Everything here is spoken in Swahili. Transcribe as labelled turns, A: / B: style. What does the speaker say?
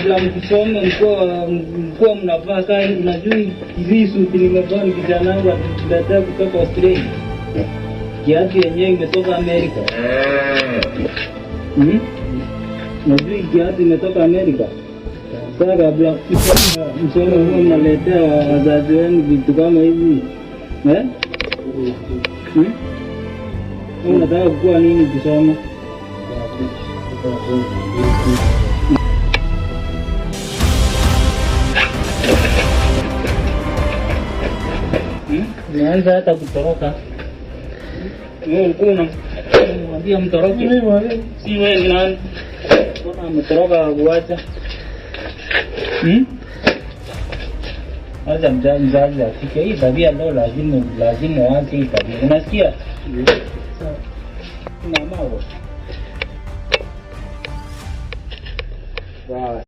A: Kabla msome mkuwa mnavaa kaa, unajua hizi suti nimevaa ni kijana wangu alituletea kutoka Australia. Kiatu yenyewe imetoka Amerika. Unajua hii kiatu imetoka Amerika. Sasa kabla msome huwa mnaletea wazazi wenu vitu kama hivi. Eh? Wewe unataka kuwa nini ukisoma? Umeanza hata kutoroka. Wewe ulikuwa unamwambia mtoroke. Si wewe ni nani? Mbona ametoroka kuacha? Acha mzazi afike. Hii tabia leo lazima uache hii tabia. Unasikia? Mama. Sawa.